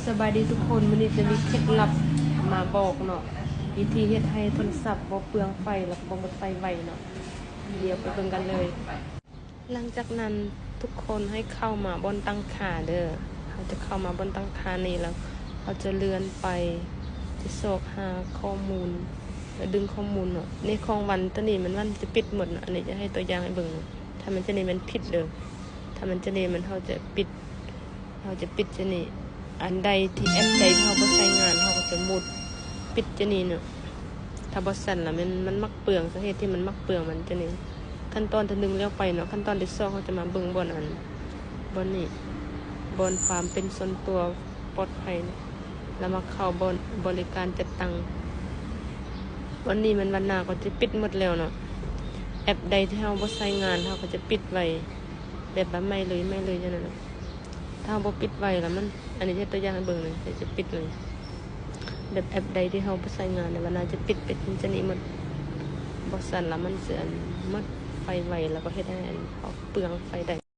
ສະບາຍດີທຸກຄົນ, ມື້ນີ້ຈະມີເຄັດລັບມາບອກເນາະ, ວິທີເຮັດໃຫ້ໂທລະສັບບໍ່ເປືອງໄຟ ແລ້ວກໍບໍ່ໝົດໄຟໄວເນາະ. ດຽວໄປເບິ່ງກັນເລີຍ. ຫຼັງຈາກນັ້ນທຸກຄົນໃຫ້ເຂົ້າມາບ່ອນຕັ້ງຄ່າເດີ້. ເຮົາຈະເຂົ້າມາບ່ອນຕັ້ງຄ່ານີ້ ແລ້ວເຮົາຈະເລື່ອນໄປ ຈະຊອກຫາຂໍ້ມູນ ແລ້ວດຶງຂໍ້ມູນເນາະ. ໃນຂອງວັນໂຕນີ້ ມັນ ວັນຈະປິດໝົດເນາະ. ອັນນີ້ຈະໃຫ້ຕົວຢ່າງໃຫ້ເບິ່ງເນາະ. ຖ້າມັນຈັ່ງນີ້ ມັນຜິດເດີ້. ຖ້າມັນຈັ່ງນີ້ ມັນ ເຮົາຈະປິດ ເຮົາຈະປິດຈະນີ້. ອັນໃດທີ່ ແອັບໃດທີ່ເຮົາບໍ່ໃຊ້ງານ ເຮົາກໍຈະໝູດປິດຈະນີ້ເນາະ. ຖ້າບໍ່ຊັ້ນລະແມ່ນມັນມັກເປືອງ. ສາເຫດທີ່ມັນມັກເປືອງມັນຈະນີ້. ຂັ້ນຕອນທີໜຶ່ງແລ້ວໄປເນາະ, ຂັ້ນຕອນທີສອງເຮົາຈະມາເບິ່ງບ່ອນອັນ ບ່ອນນີ້ ບ່ອນຄວາມເປັນສ່ວນຕົວປອດໄພ ແລ້ວມາເຂົ້າບ່ອນບໍລິການຈັດຕັ້ງ. ບ່ອນນີ້ມັນວັນໜ້າກໍຈະປິດໝົດແລ້ວເນາະ. ແອັບໃດທີ່ເຮົາບໍ່ໃຊ້ງານ ເຮົາກໍຈະປິດໄວ້ ແບບວ່າໃໝ່ເລີຍ ໃໝ່ເລີຍຈັ່ງນັ້ນນະ. ຖ້າເຮົາບໍ່ປິດໄວ້ລະມັນ ອັນນີ້ເຮັດຕົວຢ່າງໃຫ້ເບິ່ງນະ, ດຽວຈະປິດເລີຍ. ແບບແອັບໃດທີ່ເຮົາບໍ່ໃຊ້ງານນະ ມັນໜ້າຈະປິດເປັນຈັ່ງນີ້ໝົດ. ບໍ່ຊັ້ນລະມັນຊິອັນໝົດໄຟໄວ ແລ້ວກໍເຮັດໃຫ້ອັນເຮົາເປືອງໄຟໄດ້.